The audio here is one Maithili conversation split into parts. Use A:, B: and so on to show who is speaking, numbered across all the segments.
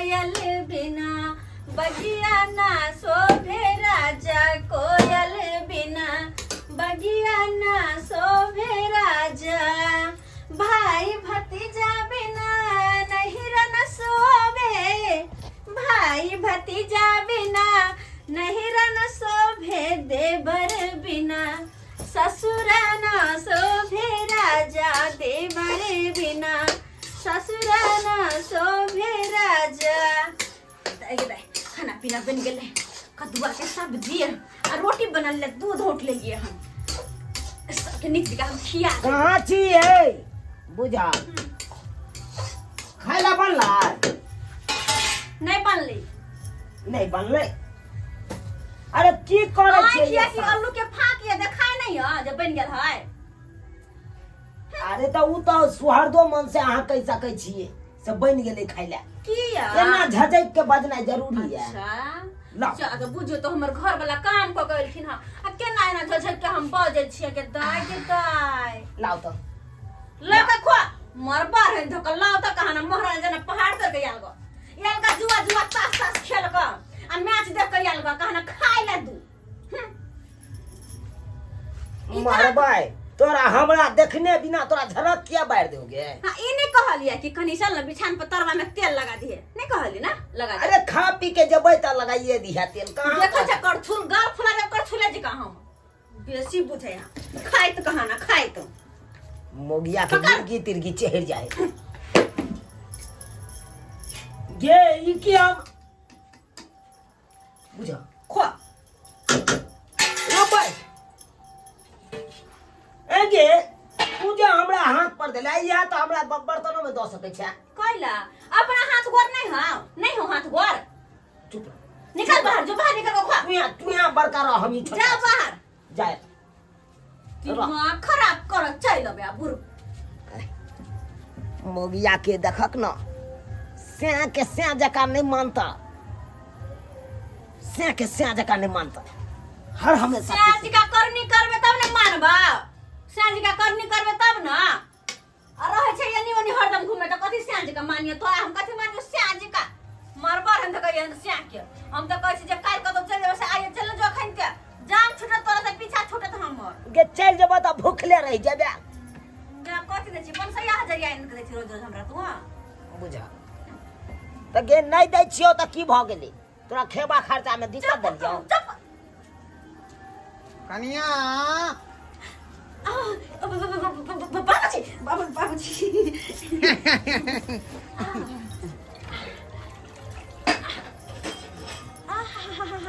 A: कोयल बिना बगिया ना शोभे राजा कोयल बिना बगिया ना शोभे राजा भाई भतीजा बिना नहीं रन शोभे भाई भतीजा बिना नहीं रन शोभे देवर बिना ससुरा ना शोभे राजा देवर बिना ससुरा ना शोभे राजा दाइ गे दाइ खाना पीना बनि गेलै कदुआ के सब्जी आ रोटी बनल ले दूध औट लेलियै हम सबके नीक जकाँ हम खिया देबै।
B: कहाँ छियै बुझा खाय ला बनलै
A: नहि बनलै
B: नहि बनलै अरे की करै
A: आँखि
B: छियै
A: किया कि आलू के फाँक ये देखाय नहीं है जब बन गेल है
B: अरे तऽ ओ तऽ सुहरदो मन से अहाँ कहि सकै छियै से बनि गेलै खाय ला
A: किया
B: एना झझकि के बजनाइ जरूरी है
A: अच्छा
B: लाउ।
A: अच्छा अगर बुझियौ तऽ हमर घर वाला काम कऽ के एलखिन हँ आ केना एना झझकि के हम बजै छियै के दाय के दाय
B: लाउ तऽ
A: लऽ के खुआ मरबा रहन धक लाउ तऽ कहाँ ना महाराज जना पहाड़ तर के आयल गो आयल गा जुआ जुआ तास तास खेल क आ मैच देख के आयल गा कहाँ ना खाय ला दू हम्म। ई कहाँ-
B: मरबै तोरा हमरा देखने बिना तोरा झलक किया बारि दोगे
A: हाँ ई नहीं कहलिए कि कनी चल ना बिछान पर तरवा में तेल लगा दिए नहीं कहली ना लगा दिए
B: अरे खा पी के जेबै तऽ लगाइए दिहा तेल कहाँ
A: देखो छै करछुल गाल फुला दे करछुले जी कहाँ हम बेसी बुझे यहाँ खाइत कहाँ ना खाइत
B: मोगिया के
A: पकड़।
B: मुर्गी तिर्गी चढ़ जाए गे ई की हम बुझा
A: खो
B: रोपै ए गे तू जे हमरा हाथ पर देला इएह तऽ हमरा बर्तनो में दऽ सकै छै
A: कैला अपना हाथ गोर नहीं हो नहीं हो हाथ गोर
B: चुप रह।
A: निकल बाहर जो बाहर निकल के खो
B: तू यहाँ तू यहाँ बड़का रह हम ई छोटा
A: जा बाहर
B: जाए
A: दिमाग खराब कर चल अबे आ बुढ़
B: मोगिया के देखक न सैं के सैं जकाँ नहीं मानता सैं के सैं जकाँ नहीं मानता हर हमेशा
A: श्याम जी का करनी करबे तब ने मानबा श्याम जी का करनी करबे तब ना आ रहै छै एनी ओनी हरदम घूमे तऽ कथी श्याम जी का मानियो तोरा हम कथी मानियो श्याम जी का मरबा हम तऽ कहियै श्याम के हम तऽ कहै छी जे काल्हि कतौ चलि जेबै से आइए चलि जो अखन के जान छूटत तोरा से पीछा छूटत हमर
B: गे चलि जेबऽ तऽ भूखले रहि जेबे
A: जा कथी दै छी 500 हजरिया आनि कऽ दै छी रोज रोज हमरा तू हँ
B: बुझा तऽ गे नहि दै छियौ तऽ की भऽ गेलै तोरा खेबा खर्चामे दिक्कत
A: चुप
B: देलियौ
A: चुप
C: कनिया
A: बाबूजी बाबू बाबूजी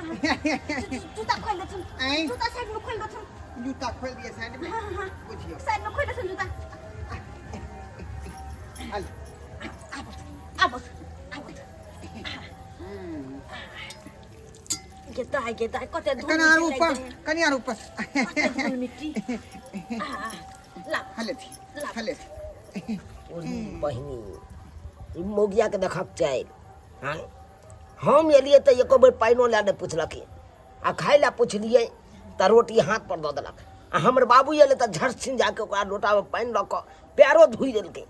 A: जूता खोल देथुन
C: आँय?
A: जूता साइड में खोल देथुन
C: जूता खोल दिए साइड में बुझियो
A: साइड में खोल देथुन जूता
C: हल
A: आबो आबो आबो गे दाइ गे दाइ कते धूल
C: कनि आर
A: मिट्टी
C: ऊपर
A: लागि जाइए।
C: कनि आर ऊपर
A: कते धूल मिट्टी आ, ला
C: हले थी हले थी
B: ओही बहिनी ई मौगिया के देखक चाही हाँ हम एलियै तऽ एको बेर पानिओ लए नहि पुछलखिन आ खाय लए पुछलियै तऽ रोटी हाथ पर दऽ देलक आ हमर बाबू एलै तऽ झट छिन जाके ओकरा लोटामे पानि लऽ कऽ पैरो धोइ देलकै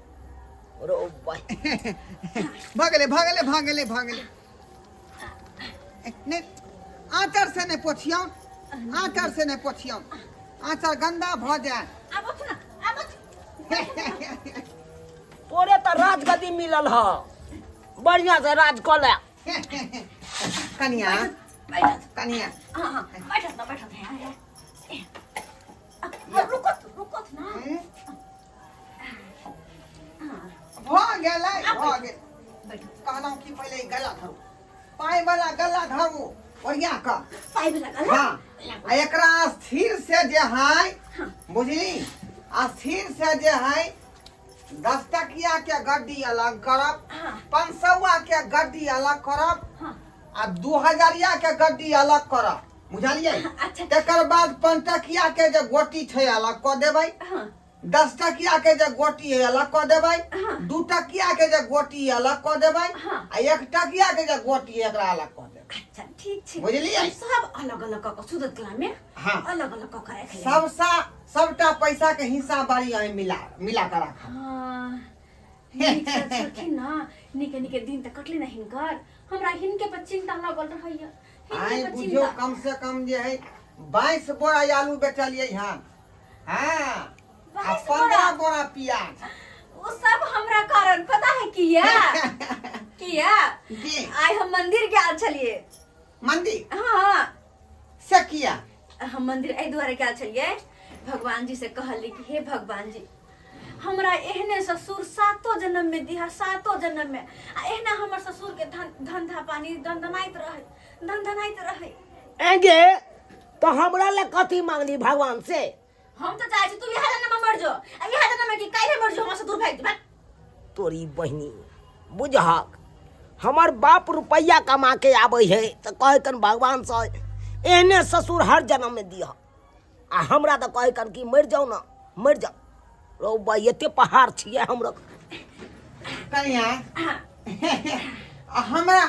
B: रो बहिन
C: भऽ गेलै भऽ गेलै भऽ गेलै भऽ गेलै नहि आँचर से नहि पोछियौ आँचर से नहि पोछियौ आँचर गन्दा भऽ जायत
A: आबथु ना आबथु
B: तोरे तऽ राजगद्दी मिलल ह बढ़िया से राज कऽ ले
C: कनिया
A: बैठत
C: कनिया
A: हाँ हाँ बैठत ना बैठत है है रुकत रुकत ना
C: हम्म? भऽ गेलै भऽ गेल कहलहुँ कि पहिले ई गला धरू पाइ वाला गला धरू ओरिया कऽ
A: पाइ वाला गला
C: हाँ आ एकरा स्थिर से जे है बुझली स्थिर से जे है 10 टकिया के गड्डी अलग करब 500 के गड्डी अलग करब आ 2000 के गड्डी अलग करब बुझलियै
A: अच्छा।
C: तकर बाद 5 टकिया के जे गोटी छै अलग कऽ देबै 10 टकिया के जे गोटी है अलग कऽ देबै 2 टकिया के जे गोटी है अलग कऽ देबै आ 1 टकिया के जे गोटी है एकरा अलग कऽ देबै
A: अच्छा ठीक छै
C: बुझलियै?
A: सब अलग अलग कऽ कऽ सुदत कला में अलग अलग कऽ कऽ राखि लेबै।
C: सबसा सबटा पैसा के हिस्सा बारी अहीं मिला मिला कऽ राखब
A: हाँ। नीक से छलखिन ना, नीके नीके दिन तऽ कटले ना हिनकर। हमरा हिनके पर चिंता लागल रहैया। हिनके
C: आइ
A: पर
C: बुझियौ
A: चिंता।
C: कम से कम जे है 22 बोरा आलू बेचलियै हन। हाँ, आ
A: 22 बोरा?
C: 15 बोरा प्याज।
A: वो सब हमरा कारण पता है किया? किया?
C: की?
A: आइ हम मंदिर गेल छलिए।
C: मंदिर?
A: हाँ।
C: से किया?
A: हम मंदिर एहि दुआरे गेल छलिए, भगवान जी से कहली कि हे भगवान जी, हमरा एहने ससुर सातो जन्म में दिहा, सातो जन्म में, आ एहना हमर ससुर के धन धंधा पानी दनदनाइत रहे, दनदनाइत रहे।
B: एगे तो हमरा ले कथी मांगली भगवान से?
A: हम तो चाहे छी तू इहा जन्म में मर जो, आ इहा जन्म में की काल्हे मर जो, हमरा से दूर भागि जो, भाग।
B: तोरी बहिनी बुझहक, हमर बाप रुपैया कमा के आबै है तऽ कहै कन भगवान से एहने ससुर हर जन्म में दिह, आ हमरा तऽ कहै कन कि मरि जाउ ने, मरि जाउ। रौ बा, एते पहाड़ छियै हमरो।
C: कनिया, हमरा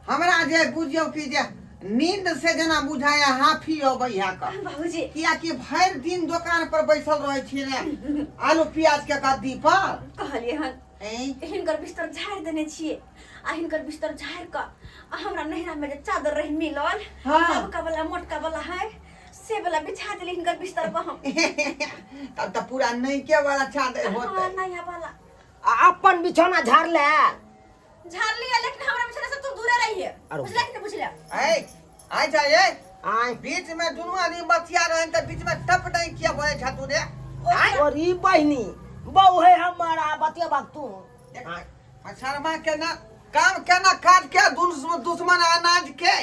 C: हमरा जे बुझियौ कि जे नींद से जेना बुझाया हाफी अबै है का।
A: बाबूजी।
C: कियाकि भरि दिन दोकान पर बैसल रहै छी ने आलू प्याज के गद्दी पर।
A: कहलियै हन
C: ऐं?
A: हिनकर बिस्तर झाड़ि देने छियै, आ हिनकर बिस्तर झाड़ि कऽ आ हमरा नैहरा में जे चादर रही मिलल,
C: हाँ।
A: नवका वाला मोटका वाला है, से वाला बिछा देली हिनकर बिस्तर पर हम।
C: तब तऽ पूरा नैके वाला चादर
A: हाँ,
C: होतै।
A: नया वाला।
B: आ अपन बिछौना झाड़ ले।
A: झाड़ लिया, लेकिन हमरा बिछौना से तू दूरे रहिए।
B: अरे।
A: बुझला कि नहीं बुझला?
C: ऐ, आइ जा, ए।
B: आय।
C: बीच में दुनू आदमी बतिया रहन तऽ बीच में टप नहीं किया बोले छा तू रे।
B: आय। और ई बहिनी बहु है हमारा, बतिया बाग तू।
C: आय। आ शर्मा के ना काम के ना काज के दुश्मन अनाज के।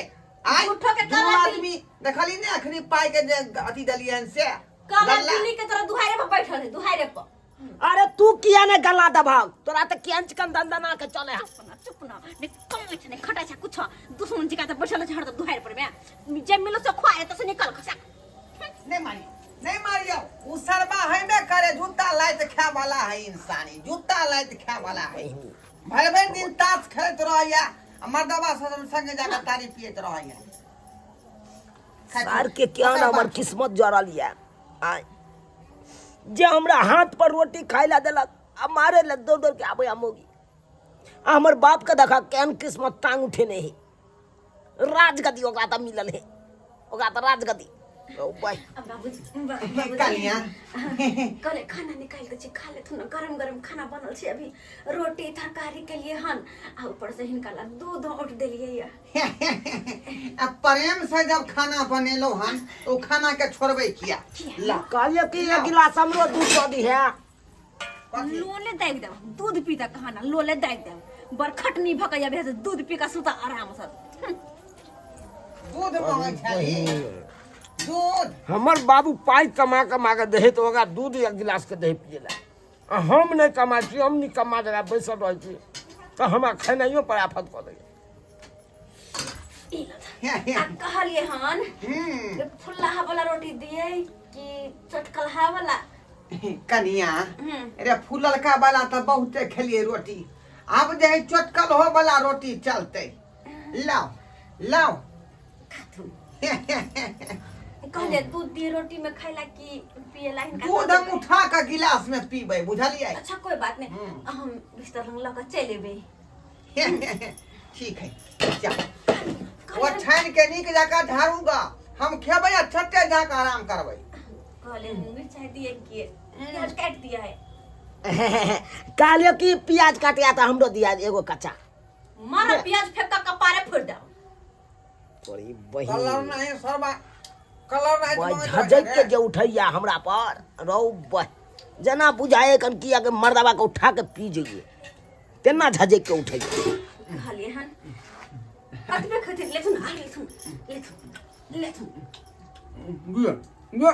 C: आय।
A: झूठो के
C: दुनू
A: काला
C: आदमी देखली ने अखनी पाई के जे अथी देलियन से।
A: काला
C: गल्ला।
A: बिल्ली के तरह दुहारे पर बैठल है, दुहारे पर।
B: अरे तू किया ने गला दबाव, तोरा त केहन चिकन दंदना के चले है।
A: चुप ना, चुप ना, ने कम छै ने खटा छै कुछ दुश्मन जी का त बैठल छै हरदम दुहार पर में, जे मिलो से खुआए त से निकल खसा।
C: नहीं मारी, नहीं मारियो, उ सरबा है ने करे जूता लाइत खाए वाला है इंसानी, जूता लाइत खाए वाला है। भरि भरि दिन ताश खेलैत रहैया आ मर्दबा सब संगे जाके तारी पियैत रहैया।
B: सार के केहन हमर किस्मत जरल या, आय जे हमरा हाथ पर रोटी खाय ला देलक आ मारे ला दौड़ दौड़ के आबै मोगी। आ हमर बाप के देखा केहन किस्मत टांग उठेने है, राजगद्दी ओकरा तऽ मिलल है, ओकरा तऽ राजगद्दी। ओ भाई।
A: अब बाबूजी, बाबूजी।
C: कनिया।
A: कहले खाना निकाल के छी, खा लेथुन ना, गरम गरम खाना बनल छै अभी, रोटी तरकारी के लिए हन, आ ऊपर से हिनका ला दूध औट देलियै या।
C: आ प्रेम से जब खाना बनेलो हन तो खाना के छोड़बे किया?
A: किया?
C: ला।
B: कहलिए कि एक गिलास हमरो दूध दऽ दिहे।
C: कथी?
A: लोले दागि देब, दूध पीता कहाना लोले दागि देब, बड़ खटनी भऽ कऽ अभी दूध पी कऽ सुता आराम से।
C: दूध मंगै छली? दूध।
B: हमर बाबू पाइ कमा कमा के दे तऽ ओकरा दूध एक गिलास के दे पिए ला, आ हम नहि कमाइ छी, हम निकम्मा जगह बैसल रहै छी तऽ हमरा खेनाइयो पर आफत कऽ दैया।
A: ई लऽ। आ कहलिए हन फुल्लाहा वाला रोटी दिए कि चटकलहा वाला?
C: कनिया, अरे फुललका वाला तऽ बहुते खेलिए रोटी, आब जे है चटकल हो वाला रोटी चलते। लाओ लाओ।
A: खाथुन। कहलिए दूध दिए रोटी में खाइला कि पिएला हिनका?
C: दूध हम उठा के गिलास में पीबै, बुझलिए?
A: अच्छा कोई बात नहीं, हम बिस्तर लंग लऽ कऽ चलि एबै।
C: ठीक है, जा। वो छानि के नीक जकाँ झाड़ू गा, हम खेबै आ छते जाके आराम करबै।
A: कहले मिर्चाई दिए कि प्याज काट दिया है?
B: कहलियो कि प्याज काटिया तऽ हमरो दिया एगो कच्चा।
A: मारा प्याज फेंक कऽ कपारे फोड़ि देब।
B: तोरी बहिन।
C: कलर नहीं सरबा, कलर नहीं।
B: बा
C: तुम्हारे
B: झझक के जे उठैया हमरा पर रौ बह, जेना बुझाए कन किया के मर्दबा के उठा के पी जइए तेना झझक के उठैया।
A: कहलिए हन कतबे खथिन, लेथुन आ लेथुन लेथुन लेथुन।
C: गुआ, गुआ।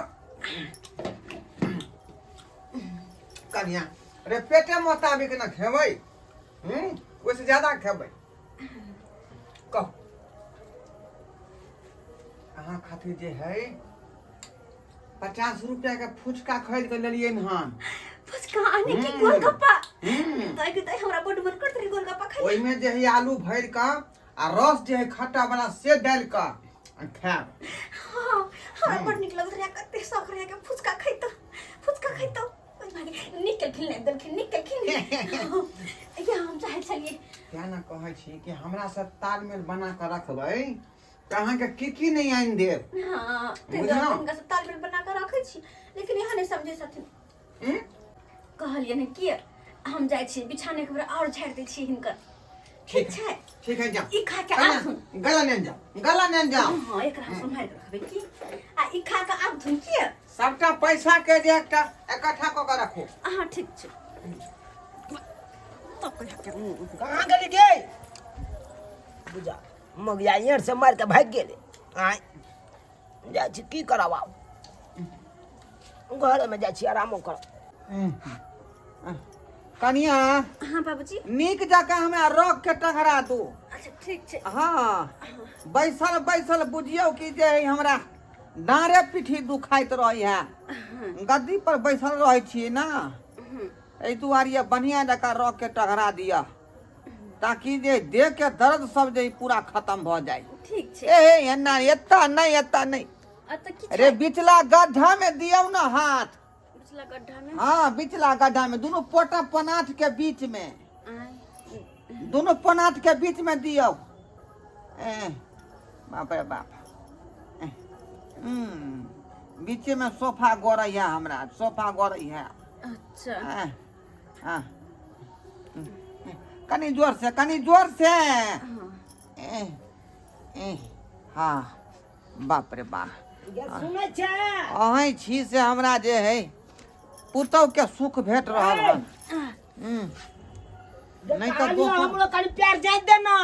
C: कनिया रे पेटे मोताबिक न खेबै, ओहिसँ ज्यादा खेबै। कह अहाँ खातिर जे है 50 रुपया के फुचका खरीद के लेलियै हन।
A: फुचका आने की गोलगप्पा? तऽ तऽ हमरा बड्ड मन करत रहे गोलगप्पा खाइ।
C: ओहिमे जे है आलू भरि कऽ आ रस जे है खट्टा वाला से डालि कऽ आ खायब।
A: हाँ, हमरा बड्ड नीक लगैत रहे, कते शौक रहे कि फुचका खैतौ, फुचका खैतौ। नीक केलखिन, लाबि देलखिन, नीक केलखिन।
C: तेँ ने कहै छी कि हमरा से तालमेल बना कऽ रखबै तऽ अहाँके की की नहि आनि देब।
A: हाँ, ताहि दुआरे
C: बुझलहुँ?
A: हुनका से तालमेल बना कऽ रखै छी, लेकिन यहाँ नहि समझै छथिन।
C: हम्म?
A: कहलियै ने कि हम जाइ छी बिछाने के बेर आओर झाड़ि दै छी हिनकर। ठीक छै।
C: ठीक है, जाओ।
A: ई खा के
C: कन्या,
A: आबथुन।
C: गला नेने जाओ, गला नेने जाओ।
A: हाँ, एकरा हम सम्हारि कऽ रखबै की, आ ई खा कऽ आबथुन की।
C: सबटा पैसा के जे एकटा इकट्ठा कऽ के रखो।
A: हाँ, ठीक छै।
B: कहाँ गेली गे? बुझा मगिया एहर से मारि के भागि गेलै। आँय, जाइ छी, की करब आब? घरेमे जाइ छी, आरामो करब।
C: कनिया।
A: हाँ बाबूजी।
C: नीक जकाँ हमरा रख के टघरा दू।
A: अच्छा, ठीक छै।
C: हाँ, बैसल बैसल बुझियौ कि जे है हमरा डाँरे पीठी दुखाइत रहै है, गद्दी पर बैसल रहै छियै ना, एहि दुआरे बढ़िआँ जकाँ रख के टघरा दिअ ताकि जे देह के दर्द सब जे पूरा खत्म भऽ जाय।
A: ठीक छै।
C: ए एना एता नहि, एता नहि।
A: आ तऽ की
C: अरे
A: छै?
C: बिचला गड्ढा में दियौ ना हाथ।
A: बिचला गड्ढा में?
C: हाँ, बिचला गड्ढा में, दुनू पोटा पनाथ के बीच में।
A: आँय।
C: दुनू पनाथ के बीच में दियौ। ए बाप रे बाप, ए, बीचे में सोफा गड़ै है, हमरा सोफा गड़ै है।
A: अच्छा।
C: हाँ, हाँ। कनी जोर से, कनी जोर से।
A: हाँ।
C: ए, ए, हाँ, बाप रे बाप।
B: गे, सुनै छै?
C: अहीं छी से हमरा जे है पुतहु के सुख भेट रहल हन। नहि तऽ
B: कहलियौ,
C: दोसर
B: हमरो कनि प्यार जाइत दे ना।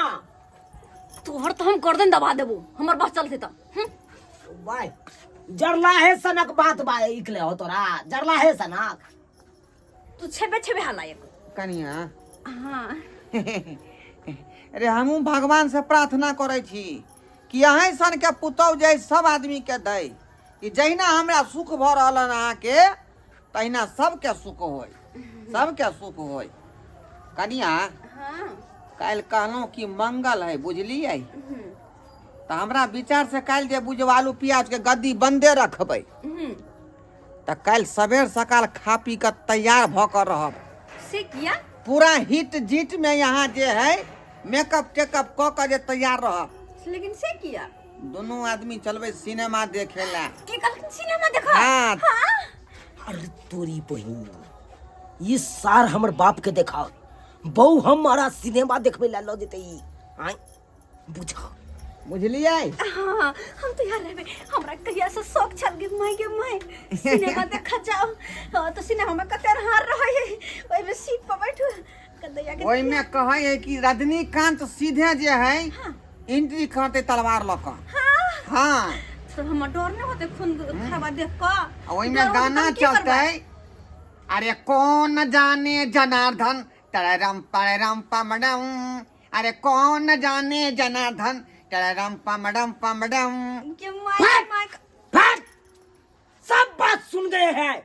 A: तोहर तऽ हम गर्दन दबा देबो, हमर बस चलते तऽ।
B: भाई, जरला है सनक बात बा इकले हो तोरा, जरला है सनक।
A: तू छेबे छेबे हाला एक।
C: कनिया।
A: हाँ।
C: अरे हमहूँ भगवान से प्रार्थना करै छी कि अहीं सन के पुतहु जे सब आदमी के दै, कि जहिना हमरा सुख भऽ रहल हन अहाँके, तहिना सबके सुख होय, सबके सुख होय। कनिया।
A: हाँ।
C: काल्हि कहलहुँ कि मंगल है, बुझलियै? तऽ हमरा विचार से काल्हि जे बुझब आलू प्याज के गद्दी बन्दे रखबै, तऽ काल्हि सबेर सकाल खा पी कऽ तैयार भऽ कऽ रहब।
A: से किया?
C: पूरा हिट जीट में यहाँ जे है मेकअप टेकअप कऽ कऽ जे तैयार रहब।
A: लेकिन से किया?
C: दुनू आदमी चलबै सिनेमा देखे ला।
A: की कहलखिन? सिनेमा देखा?
C: हाँ।
A: हाँ?
B: अरे तोरी बहिन, ई सार हमर बाप के देखाओ बहु हमारा सिनेमा देखबै ला लऽ जेतै ई। आँय, बुझा।
C: बुझलियै?
A: हाँ, हम तैयार रहबै। हमरा कहिया से शौक छल गे माय, गे माय, सिनेमा देखा जाओ। हाँ, तो सिनेमा में कते हार रहे है, ओहिमे सीट पर बैठू कदैया के।
C: ओहिमे कहै है कि रजनीकांत सीधे जे है एंट्री करते तलवार लऽ कऽ।
A: हाँ।
C: हाँ।
A: तो हमर डर नहीं होते खून खराबा देख कऽ?
C: आ ओहिमे
A: डर होते
C: गाना
A: तऽ हम की करबै?
C: चलतै, अरे कौन जाने जनार्दन तररम पररम पमडम, अरे कौन जाने जनार्दन तररम पमडम पमडम।
A: के my, के my.
B: फट, सब बात सुन गए हैं।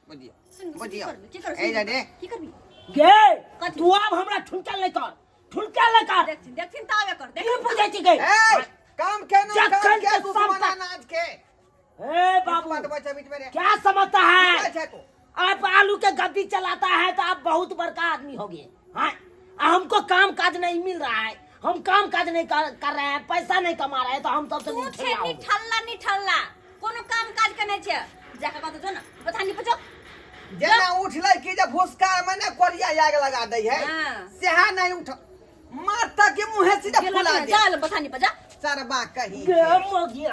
C: बुझियो।
A: सुन, सुन,
C: बुझियो।
A: की करबी? की करबी?
C: ए जा दे।
A: की करबी?
B: गे।
A: कथी?
B: तू अब हमरा ठुनकल नहीं कर, ठुनकल नहीं कर।
A: देखथिन, देखथिन ताबे कर।
B: की
A: देखथिन।
B: बुझै छी गे?
C: ए, काम के ना
B: जखन
C: काम के
B: के
C: दुश्मन
B: समता-
C: अनाज के।
B: ए बाबू,
C: बात बचा बीच में रे।
B: क्या समझता है?
C: क्या छै तू?
B: आप आलू के गद्दी चलाता है तो आप बहुत बड़का आदमी हो गए। हाँ, आ हमको काम काज नहीं मिल रहा है, हम काम काज नहीं कर रहे हैं, पैसा नहीं कमा रहे हैं, तो हम सबसे
A: तू
B: निठल्ला
A: छै
B: हो गए।
A: निठल्ला, निठल्ला कोनो काम काज के नहि छै, जाके कतौ जो ना बथानी पर जो।
C: जेना उठलै कि जे भुसका में ने कोरिया आग लगा दै है।
A: हाँ।
C: सेहा नहीं उठ मारता के मुंहे सीधा
A: गेला
C: फुला
A: कि ना?
C: दे।
A: जा बथानी पर जा।
C: चरबा कहीं
B: गे मोगिया,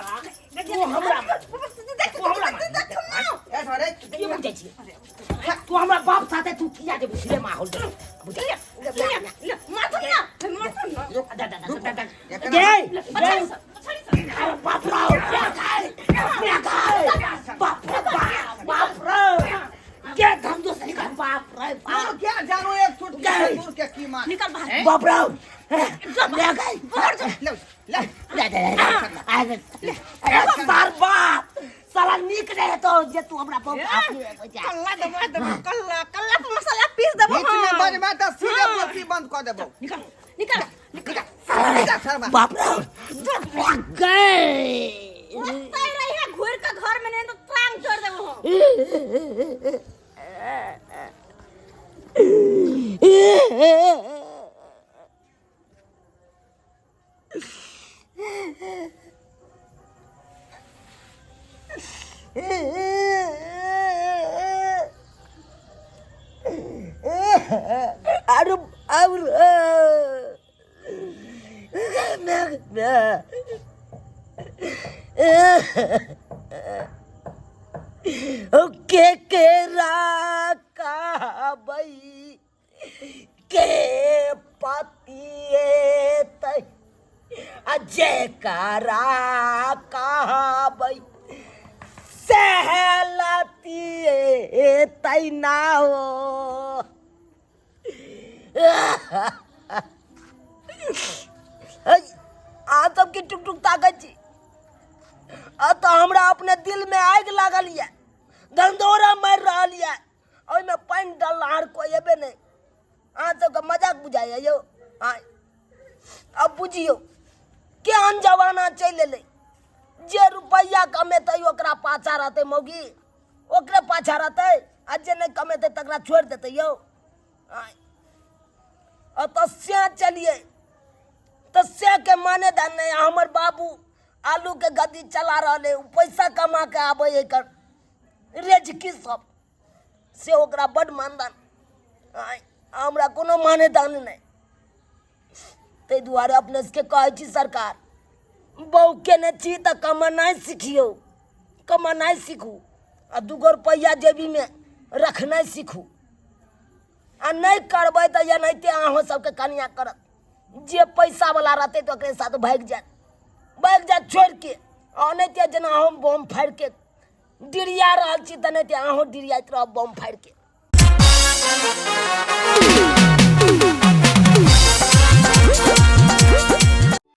B: तू हमरा, तू हमरा
C: ए छोरे।
B: की बुझै छी तू? हमरा बाप साथे तू किया जेबू सिनेमा हॉल बुझै? गे गे, अरे बाप रे, क्या खाए, बाप रे बाप, बाप रे, गे धम दोसरी का, बाप रे बाप।
C: क्या जानो एक चुटकी
B: गए।
C: दूर के की मार
A: निकल बाहर।
B: बाप रे, ले गए।
A: बाहर जो।
C: ले ले।
B: ले ले ले ले, अरे सार बाप, साला नीक रहे तो जे तू हमरा बाप।
A: कल्ला दबा देबो, कल्ला, कल्ला पर मसाला पीस देबो।
C: बीच में
A: हम।
C: बजबे तऽ सीधे बोलती बंद कऽ देबो।
A: निकल, निकल, निकल।
C: निकल सरबा।
B: बाप रे, गए।
A: ओतै रही है घुर के घर में, नहीं तो टांग तोड़ देबो हम।
B: आरो और के केरा कहबै के पतिएतै आ जेकरा कहबै सहलतिएतै ना हो। अहाँ सबके टुक टुक ताकै छी आ तऽ हमरा अपने दिलमे आगि लागल यऽ, धंधोरा मारि रहल यऽ, ओहिमे पानि डालनिहार कोइ एबे नहि। अहाँ सबके मजाक बुझाइए यौ? आँय, अब बुझियौ केहन जमाना चलि एलै। जे रुपैआ कमेतै ओकरा पाछा रहतै मौगी, ओकरे पाछा रहतै, आ जे नहि कमेतै तकरा छोड़ि देतै यौ। आँय, ओतऽ से चलियै तऽ से के माने दान नहि। हमर बाबू आलूके गद्दी चला रहल है, ओ पैसा कमा के आबै एकर रेजकी सब से ओकरा बड्ड मानदान। आँय, हमरा कोनो मानेदान नहि। ताहि दुआरे अपने सबके कहै छी सरकार, बहू केने छी तऽ कमेनाइ सिखियौ, कमेनाइ सीखू आ दूगो रुपैआ जेबीमे रखनाइ सीखू। आ नहि करबै तऽ एनाहिते अहूँ सबके कनिया करत। जे पैसावला रहतै तऽ ओकरे साथ भागि जायत, भागि जायत छोड़िके। आ ओनाहिते जेना हम बम फाड़िके डिरिया रहल छी तेनाहिते अहूँ डिरियाइत रहब बम फाड़िके।